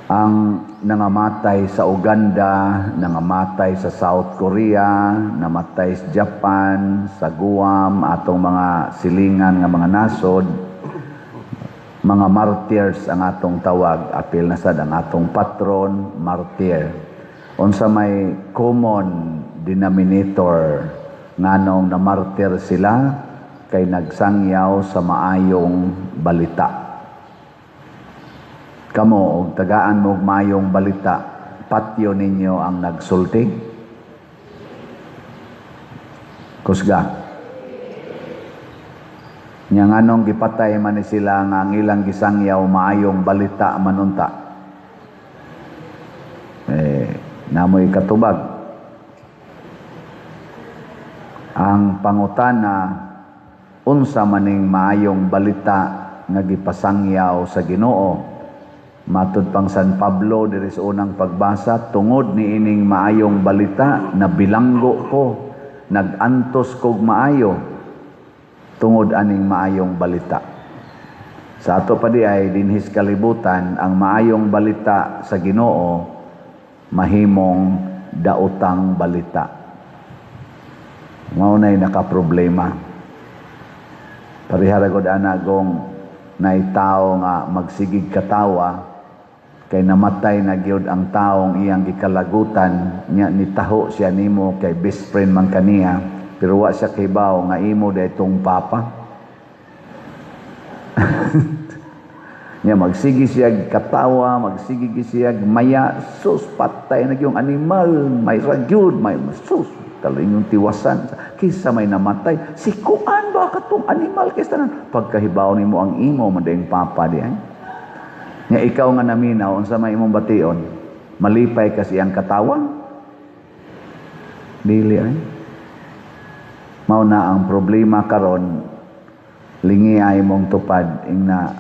Ang nangamatay sa Uganda, nangamatay sa South Korea, namatay sa Japan, sa Guam, atong mga silingan nga mga nasod, mga martyrs ang atong tawag, apil na sad ang atong patron, martyr. Unsa may common denominator nganong na martyr sila? Kay nagsangyaw sa maayong balita. Kamo og tagaan mo og maayong balita, patyo ninyo ang nagsulti? Kusga. Nya nganong gipatay man ni sila nga ang ilang gisangyaw maayong balita manunta? Eh, namoy katubag. Ang pangutana, unsa maning maayong balita nga gipasangyaw sa Ginoo? Matud pang San Pablo diri sa unang pagbasa, tungod niining maayong balita nabilanggo ko, nagantos kog maayo tungod aning maayong balita. Sa ato pa di ay dinhis kalibutan, ang maayong balita sa Ginoo mahimong daotang balita. Mao nay nakaproblema. Parehara gud ana gong nay tawo nga magsigig katawa kay namatay na gyud ang taong iyang gikalagutan nya, nitaho siya nimo kay best friend man kaniya, pero wa siya kibaw nga imo daytong papa. Nya magsigi siya katawa, magsigi siya maya, sus, patay na gyud animal, may ragyud, may sus, kalingong tiwasan kaysa may namatay si kuan ba katong animal kaysa tanan. Pagkahibaw nimo ang imo man dayong papa di ay. Nga ikaw nga naminaw, unsa may imong bation? Malipay kasi ang katawa? Dili ay. Mao na ang problema karon, lingi ay mong tupad ingna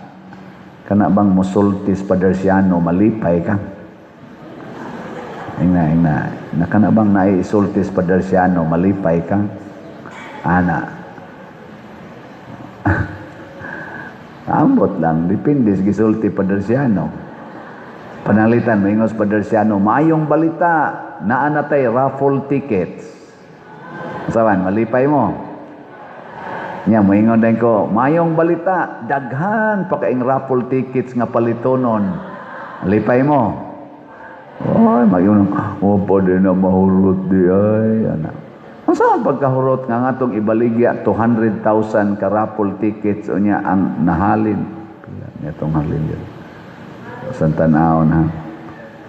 kana bang musultis Padersiano, malipay ka? Ingna, ingna, na kana bang naisultis Padersiano, malipay ka? Ana. Ambot lang, depende sa gisulti Padersiano. Panalitan, maingos Padersiano, maayong balita, naa na tay raffle tickets. Saban, malipay mo? Nya, moingon din ko, maayong balita, daghan pa kaing raffle tickets nga palitonon. Malipay mo? Ay, mayon, oh, pwede na mahurot di ay, ana. Ang saan pagkahurot nga nga itong ibaligya 200,000 ka raffle tickets o niya ang nahalin. Pila niya itong halin yun. Sa tanawon ha.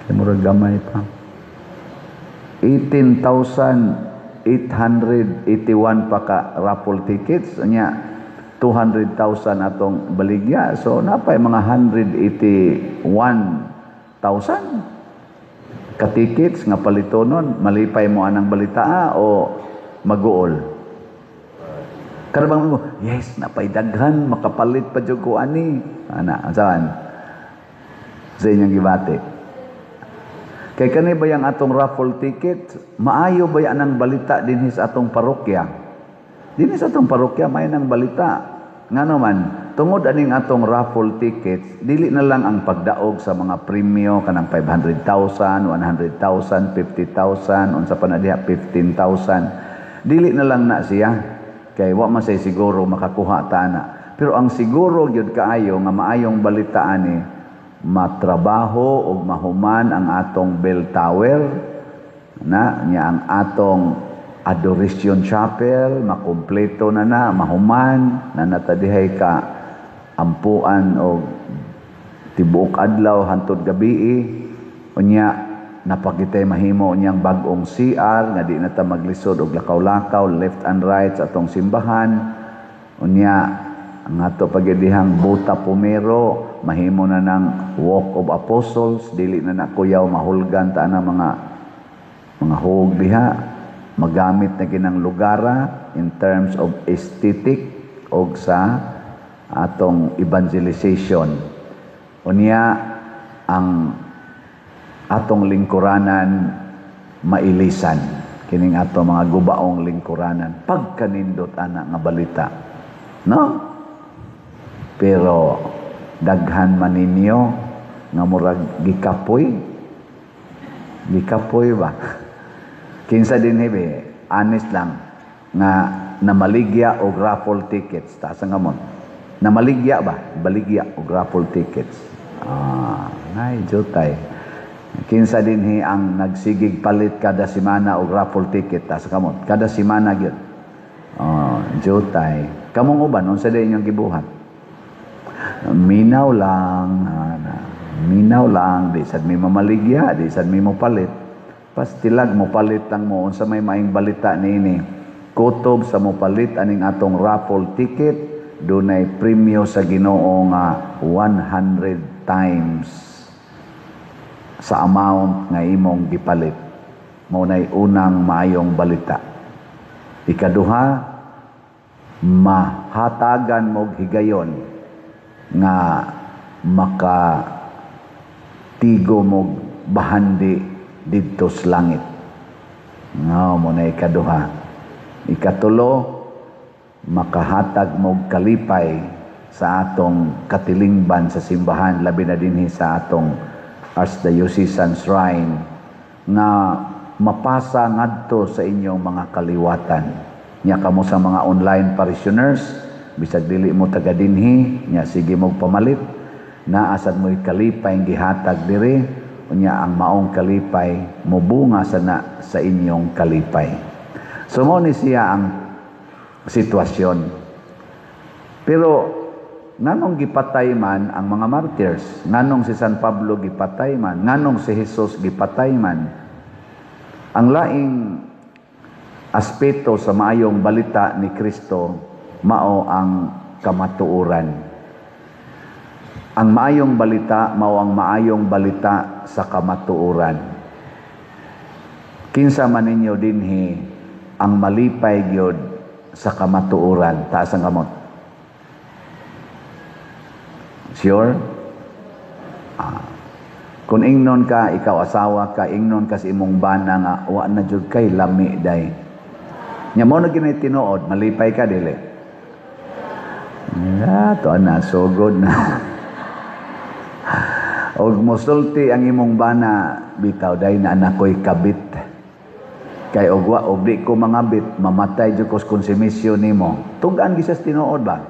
Kaya murag gamay pa. 18,881 pa ka raffle tickets. O niya 200,000 atong baligya. So napay mga 181,000 ka tickets nga palitonon. Malipay mo anang balita o maguol? Karabang mo, yes, napay daghan, makapalit pa jud ko ani. Ana, saan? Sa inyong gibati. Kay kani ba yang atong raffle ticket, maayo ba yan ang balita dinhi sa atong parokya? Dinhi sa atong parokya, maayo nang balita. Nga naman, tungod aning atong raffle tickets, dili na lang ang pagdaog sa mga premyo kanang 500,000, 100,000, 50,000, unsa pa na diha, 15,000. Dili na lang na siya kay wa man say siguro makakuha ta ana. Pero ang siguro gyud kaayo nga maayong balita ani, matrabaho og mahuman ang atong bell tower na nya, ang atong adoration chapel makumpleto na na, mahuman na natadihay ka ampuan og tibuok adlaw hantod gabii. Unya napagitay mahimo unyang bag-ong CR nga di na ta maglisod og lakaw-lakaw left and right sa atong simbahan. Unya ang ato pagidihang Buta Pumero mahimo na ng Walk of Apostles, dili na na kuyaw mahulgan ta na mga hug diha, magamit na ginang lugara in terms of aesthetic og sa atong evangelization. Unya ang atong lingkuranan mailisan, kining ato mga gubaong lingkuranan. Pagkanindot ana nga balita, no? Pero daghan man ninyo Nga murag gikapoy. Gikapoy ba? Kinsa dinhi be, honest lang, nga namaligya og raffle tickets? Taas ang kamot. Namaligya ba? Baligya og raffle tickets. Ah, nay jutay. Kinsa dinhi ang nagsigig palit kada semana og raffle ticket? Taas ang kamot. Kada semana gyud. Oh, jutay. Kamong uban, unsa day inyong gibuhat? Minaw lang, minaw lang, di sad mi mamaligya, di sad mi mopalit. Pastilag mo palit lang mo. Unsa may maing balita niini? Kutob sa mopalit aning atong raffle ticket, dunay premyo sa Ginoo nga 100 times sa amount nga imong gipalit. Mao nay unang maayong balita. Ikaduha, mahatagan mo higayon nga maka tigo mo bahandi didto sa langit. Nga mo na ikaduha. Ikatulo, makahatag mo kalipay sa atong katilingban sa simbahan, labi na dinhi sa atong Archdiocesan Shrine, nga mapasa ngadto sa inyong mga kaliwatan. Nya kamo sa mga online parishioners, bisag dili mo taga dinhi, nya sige mo pamalit, naa sad mo'y kalipay gihatag diri, unya ang maong kalipay mobunga sana sa inyong kalipay. So mo ni siya ang sitwasyon. Pero nganong gipatay man ang mga martyrs? Nganong si San Pablo gipatay man? Nganong si Jesus gipatay man? Ang laing aspeto sa maayong balita ni Kristo mao ang kamatuoran. Ang maayong balita mao ang maayong balita sa kamatuoran. Kinsa man ninyo dinhi ang malipay gyud sa kamatuoran? Taas ang kamot. Sure? Ah. Kung ingnon ka, ikaw asawa ka, ingnon ka sa imong bana nga wa na jud kay lami day. Nya mo na ginay tinuod, malipay ka dili? Ya, to na sugod na. Og mosulti ang imong bana, "Bitaw day na anak ko'y kabit. Kay og wa og di ko mangabit, mamatay jud ko sa konsumisyon nimo." Tug-an gisas tinuod ba?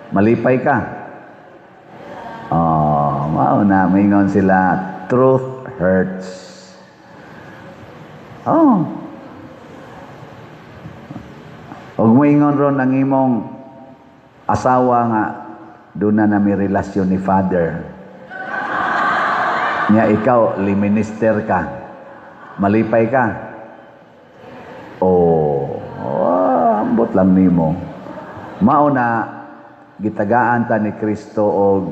Malipay ka? Oh, mao na mingon sila, "Truth hurts." Oh. Og moingon ron ang imong asawa nga doon na nami relasyon ni Father. Nya ikaw, liminister ka. Malipay ka? Oh, oh, ambot lang nimo. Mao na gitagaan ta ni Kristo og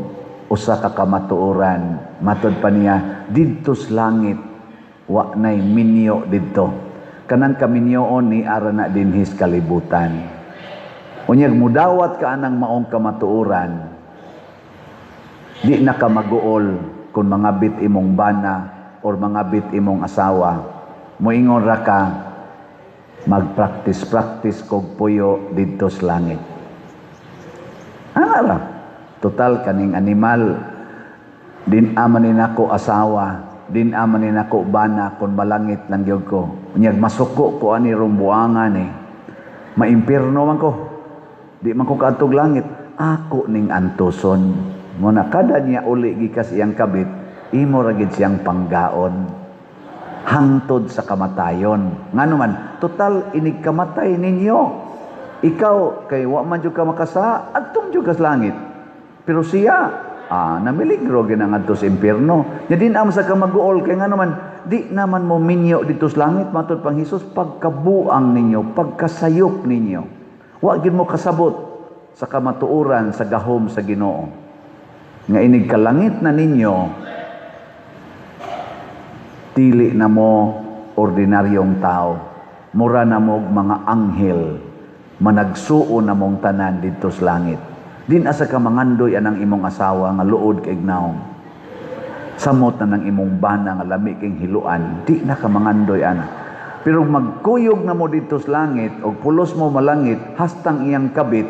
usa ka kamatuoran. Matod pa niya, didto sa langit wa nay minyo didto. Kanang kaminyoon ni ara na dinhi sa kalibutan. Unyag mudawat ka anang maong kamatuoran, di na ka maguol kung mangabit imong bana or mangabit imong asawa. Moingon ra ka, "Magpractice-practice kog puyo didto sa langit." Ana ra. Total kaning animal, din aman ni nako asawa, din aman ni nako bana kung malangit lang gyud ko. Unyag masuko ko ani rumbuangan eh. Maimpirno man ko. Di man ko kaadtog langit. Ako ning antuson. Mo na kada niya uli gikas iyang kabit, imo ra gid siyang panggaon. Hangtod sa kamatayon. Ngano man, total inig kamatay ninyo. Ikaw kay wa man jud ka makasa, adtong jud ka sa langit. Pero siya, namiligro ginangadto sa impierno. Nya din am sa ka maguol kay ngano man, di naman mo minyo dito sa langit. Matud pang Hesus, pagkabuang ninyo, pagkasayop ninyo. Wa gid mo kasabot sa kamatuoran sa gahom sa Ginoo. Nga inig kalangit na ninyo, dili na mo ordinaryong tao. Mura na mo mga anghel, managsuo na mong tanan didto sa langit. Din asa ka mangandoy anang imong asawa nga luod kay naong. Samot na ng imong bana nga lami king hiluan, di na ka mangandoy ana. Pero magkuyog na mo didto sa langit og pulos mo malangit hastang iyang kabit,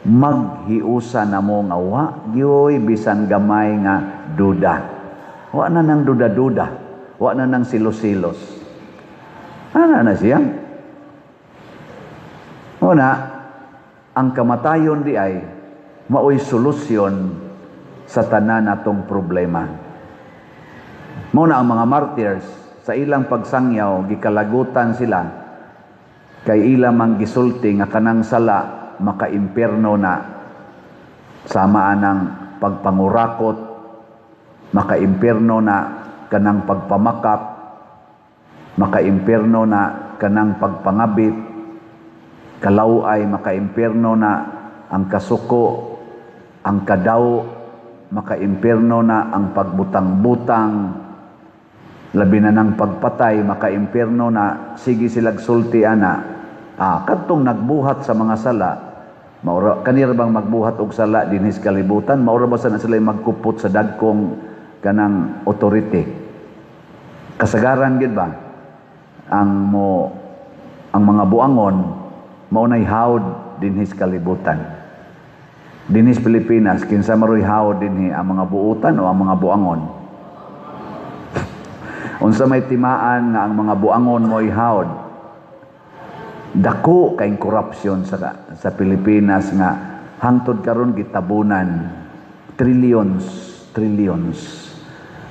maghiusa na mo nga wa gyoy bisan gamay nga duda. Wa na nang duda-duda. Wa na nang silos-silos. Ana na siya. Una, ang kamatayon di ay maoy solusyon sa tanan natong problema. Mao na ang mga martyrs sa ilang pagsangyaw, gikalagutan sila kay ila mang gisulti nga kanang sala makaimpierno na, sama anang pagpangurakot makaimpierno na, kanang pagpamakak makaimpierno na, kanang pagpangabit kalaway makaimpierno na, ang kasuko, ang kadaw makaimpierno na, ang pagbutang-butang, labi na ng pagpatay makaimpierno na. Sige silag sulti ana, kadtong nagbuhat sa mga sala, maura kanira bang magbuhat og sala dinhi sa kalibutan, maura ba sana sila magkupot sa dagkong kanang authority? Kasagaran gid ba ang mo ang mga buangon mao nay hawd dinhi sa kalibutan? Dinhi sa Pilipinas, kinsa maroy hawd dinhi, ang mga buutan o ang mga buangon? Unsa may timaan nga ang mga buangon mo'y hawd? Dako kay korupsyon sa Pilipinas nga hangtod karon gitabunan trillions, trillions.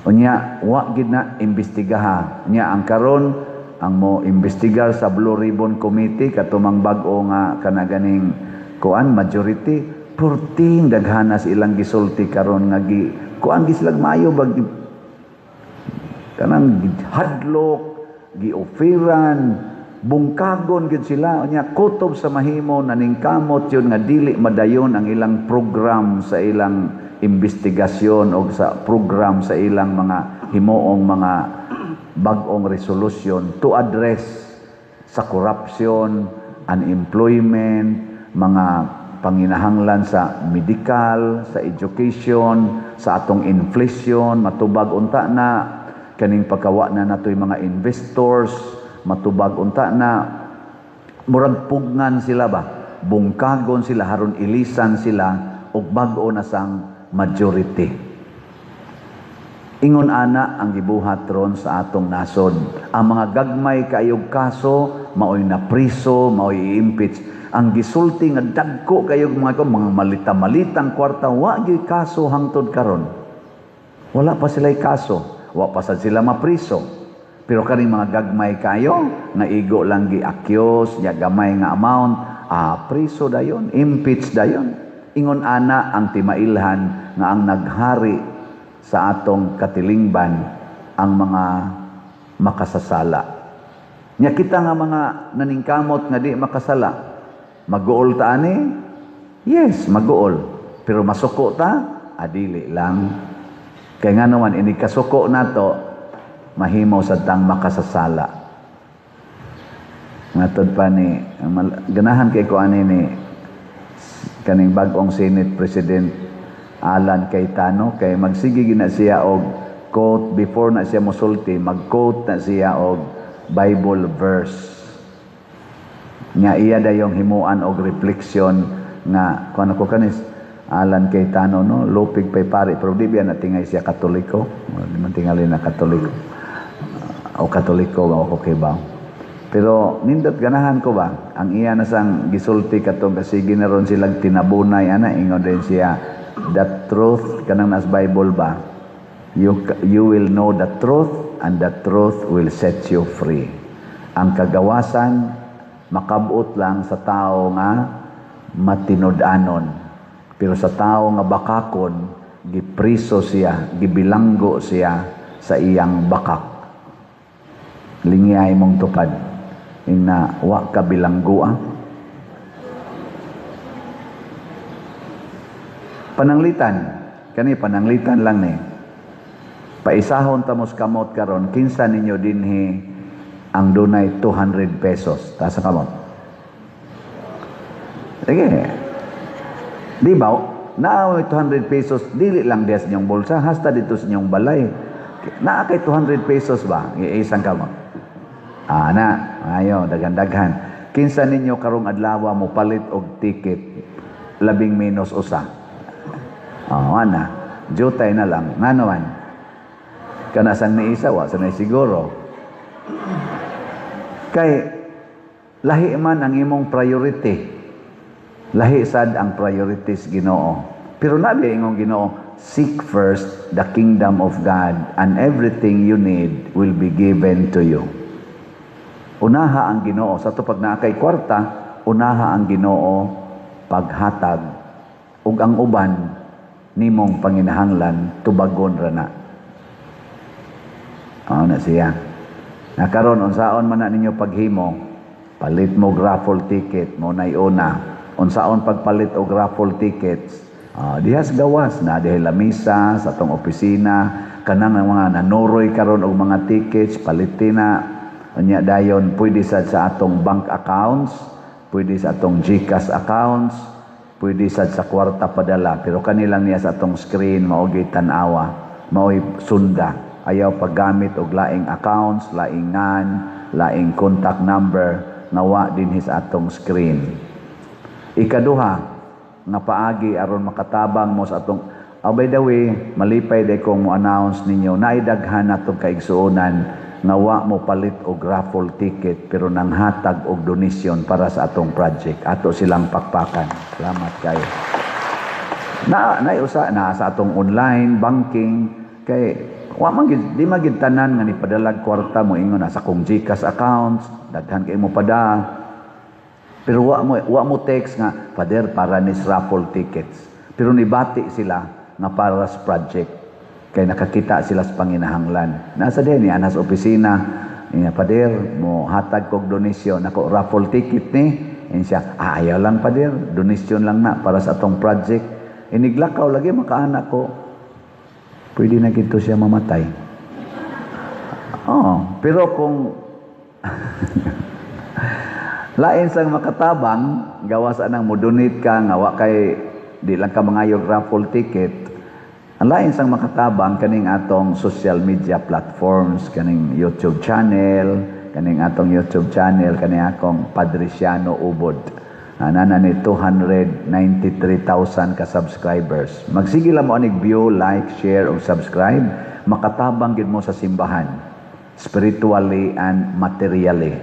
Unya wa gid na imbestigaha. Nya ang karon ang mo imbestigar sa Blue Ribbon Committee, katumang bag-o nga kana ganing kuan majority, purting daghana sa ilang gisulti karon nga gi kuan gislag maayo bag kanang hadlok, gioferan, bungkagon gid sila. Unya kutob sa mahimo naningkamot yun nga dili madayon ang ilang program sa ilang investigasyon o sa program sa ilang mga himuong mga bag-ong resolution to address sa corruption, unemployment, mga panginahanglan sa medical, sa education, sa atong inflation, matubag unta na kaning pagkawa na natoy mga investors, matubag unta na. Murag pugnan sila ba, bungkagon sila haron ilisan sila og bag-o na sang majority. Ingon ana ang gibuhat ron sa atong nasod. Ang mga gagmay kayog kaso maoy napriso, maoy i-impeach. Ang gisulti nga dagko kayog mga malita-malitang kwarta, wa gyud kaso hangtod karon. Wala pa sila'y kaso, wa pa sad sila mapriso. Pero kaning mga gagmay kayo nga igo lang gi-accuse, nya gamay nga amount, priso dayon, impeach dayon. Ingon ana ang timailhan nga ang naghari sa atong katilingban ang mga makasasala. Nya kita nga mga naningkamot nga di makasala, maguol ta ani? Yes, maguol. Pero masuko ta? Adili lang. Kay nga naman ini kasuko nato, mahimo sad tang makasasala. Ngatod pa ni ganahan kay ko ani ni kaning bag-ong Senate President Alan Cayetano, kay magsige gina siya og quote before na siya mosulti, mag-quote na siya og Bible verse. Nya iya dayong himuan og refleksyon nga kuan ko kanis Alan Cayetano, no, lupig pay pare, pero di biya na tingay siya Katoliko, di man tingali na Katoliko o Katoliko ba o okay ba. Pero nindot ganahan ko ba ang iya na sang gisulti katong kasi ginaron silang tinabunay ana, ingon din siya the truth kanang nas Bible ba, you will know the truth and the truth will set you free. Ang kagawasan makabot lang sa tao nga matinud-anon, pero sa tao nga bakakon, gipriso siya, gibilanggo siya sa iyang bakak. Lingiyay mong tupad ina wa ka bilanggoa. Pananglitan kani, pananglitan lang ni paisahon tamos kamot karon, kinsa ninyo dinhi ang dunay 200 pesos? Taas ang kamot. Sige. Di ba? Naa may 200 pesos, dili lang diya sa inyong bulsa, hasta dito sa inyong balay. Naa kay 200 pesos ba? Iisang kamot. Ana, ayo, daghan-daghan. Kinsa ninyo karong adlaw mo palit og ticket, labing menos usa. Oh, ana. Jutay na lang. Ngano man? Kana sang niisa, wa sa siguro. Kay lahi man ang imong priority. Lahi sad ang priorities Ginoo. Pero nabi ingong Ginoo, "Seek first the kingdom of God and everything you need will be given to you." Unaha ang Ginoo sa to pag naa kay kwarta, unaha ang Ginoo paghatag ug ang uban nimong panginahanglan tubagon ra na. Mao na siya. Na karon, unsaon man na ninyo paghimo, palit mo raffle ticket mo nay una. Unsaon pagpalit og raffle tickets? Dihas gawas na dihay lamisa sa atong opisina, kanang mga nanuroy karon og mga tickets, palitin na. Unya dayon pwede sad sa atong bank accounts, pwede sa atong GCash accounts, pwede sad sa kwarta padala, pero kanilang niya sa atong screen mao gyud tan-awa, mao'y sunda. Ayaw paggamit og laing accounts, laing ngan, laing contact number nga wa dinhi sa atong screen. Ikaduha nga paagi aron makatabang mo sa atong. Oh, by the way, malipay day kong mo announce ninyo naay daghan natong kaigsuonan nga wa mo palit og raffle ticket pero nanghatag og donasyon para sa atong project. Ato silang pakpakan. Salamat kayo. Na usa na sa atong online banking, kay wa man gid, di man gid tanan nga ni padalag kwarta mo ingon na sa kong GCash accounts, daghan kay mo pada. Pero wa mo text nga, "Father, para ni raffle tickets." Pero nibati sila nga para sa project kay nakakita sila sa panginahanglan. Nasa din niya sa opisina niya, "Father, mo hatag kog donasyon ako, raffle ticket ni." And siya, "Ah, ayaw lang, Father, donasyon lang na para sa atong project." Iniglakaw lagi makaanak ko. Pwede na gito siya mamatay. Oh, pero kung lain sang makatabang, gawas anang mo-donate ka nga wa kay di lang ka mangayog raffle ticket. Ang lain sang makatabang kaning atong social media platforms, kaning YouTube channel, kaning atong YouTube channel, kaning akong Padriciano Ubod. Ana ni 293,000 ka subscribers. Magsige lang mo anig view, like, share ug subscribe, makatabang gid mo sa simbahan spiritually and materially.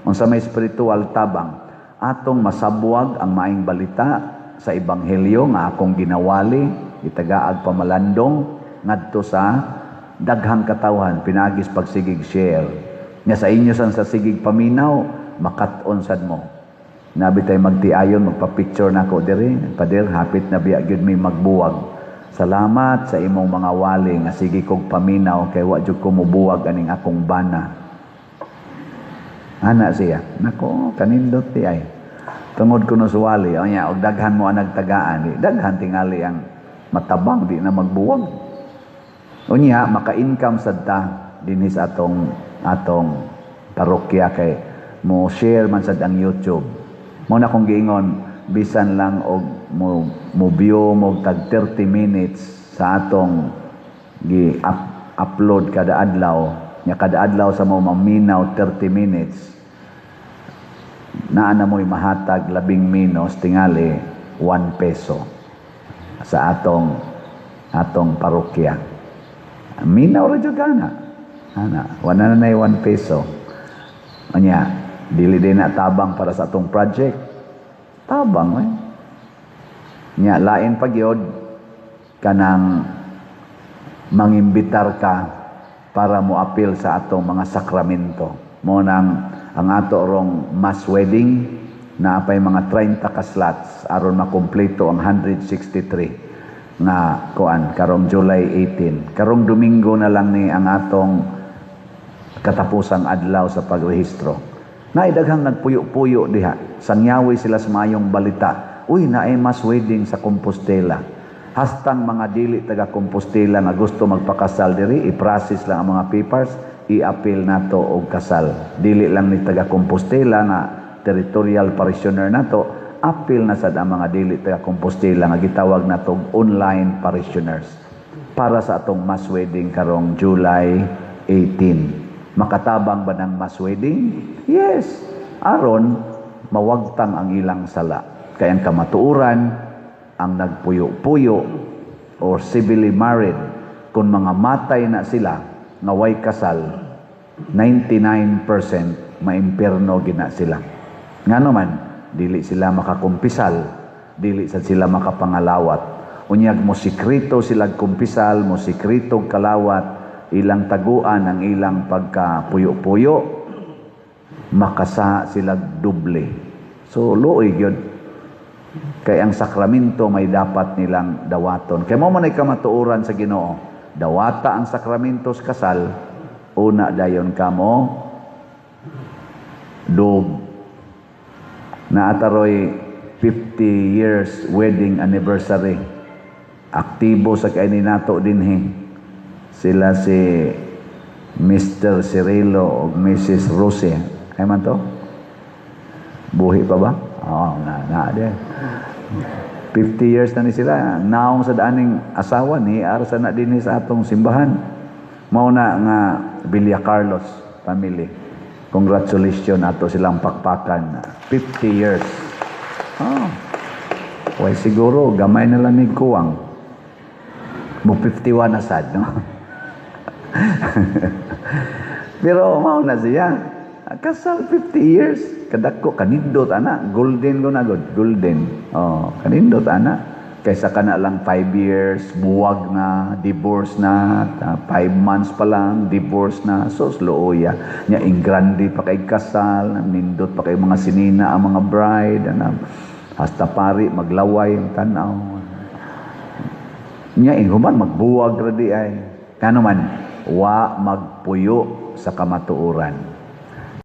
Unsa may spiritual tabang? Atong masabwag ang maayong balita sa ebanghelyo nga akong ginawali, itagaag pamalandong ngadto sa daghang katawhan pinaagis pagsigig share. Nya sa inyo san sa sigig paminaw, makat-on sad mo. Nabi tay magtiayon, magpa-picture na ako diri. "Pader, hapit na biya gyud mi magbuwag. Salamat sa imong mga wali nga sige kog paminaw kay wa jud ko mobuwag aning akong bana." Ana siya. Nako, kanindot ti ay. Tungod kuno sa wali, o nya, og daghan mo ang nagtagaan, di, daghan tingali ang matabang di na magbuwag. Unya, maka-income sad ta dinhi sa atong parokya kay mo share man sad ang YouTube. Mo na kong giingon, bisan lang og mo view mo tag 30 minutes sa atong gi upload kada adlaw, nya kada adlaw sa mo maminaw 30 minutes, naa na mo'y mahatag labing menos tingali 1 peso sa atong parokya. Minaw ra jud ana. Ana, wala na nay 1 peso. Anya, dili din na tabang para sa atong project? Tabang eh. Nya lain pa gyud kanang mangimbitar ka para mo apil sa atong mga sakramento. Mo nang ang ato rong mass wedding na apay mga 30 ka slots aron makumpleto ang 163 nga kuan karong July 18. Karong Domingo na lang ni ang atong katapusang adlaw sa pagrehistro. Naay daghang nagpuyo-puyo diha. Sangyawi sila sa maayong balita. "Uy, naay mass wedding sa Compostela." Hastang mga dili taga Compostela nga gusto magpakasal diri, i-process lang ang mga papers, i-appeal nato og kasal. Dili lang ni taga Compostela nga territorial parishioner nato, appeal na sad ang mga dili taga Compostela nga gitawag nato og online parishioners para sa atong mass wedding karong July 18. Makatabang ba ng mass wedding? Yes. Aron mawagtang ang ilang sala. Kaya ang kamatuoran, ang nagpuyo-puyo, or civilly married, kung mga matay na sila nga way kasal, 99% maimpierno gina sila. Ngano man, dili sila makakumpisal, dili sad sila makapangalawat. Unyag mo sikreto sila kumpisal, mo sikreto kalawat, ilang taguan ang ilang pagkapuyo-puyo, makasa sila doble. So luoy gyud. Kay ang sakramento may dapat nilang dawaton. Kay mao man ay kamatuoran sa Ginoo. Dawata ang sakramento sa kasal, una dayon kamo dog naataroy 50 years wedding anniversary. Aktibo sa kay nato dinhi. Sila si Mr. Cirilo ug Mrs. Rose. Ay man to? Buhi pa ba? Oo, na, na, di. 50 years na ni sila. Naong sa daaning asawa ni arsa na dinhi sa atong simbahan. Mao na nga Villa Carlos family. Congratulations, ato silang pakpakan. 50 years. Oh. Way siguro gamay na lang ni kuwang. Mo 51 na sad, no? Pero mao na siya. Kasal 50 years. Kadako, kanindot ana. Golden ko na god. Golden. Oh, kanindot ana. Kaysa kana lang 5 years, buwag na, divorce na, 5 months pa lang, divorce na. So, luoya. Nya, ingrande pa kay kasal, nindot pa kay mga sinina ang mga bride, ana, hasta pari, maglaway ang tanaw. Nya, inhuman, magbuwag ra di ay. Kano man, wa magpuyo sa kamatuoran.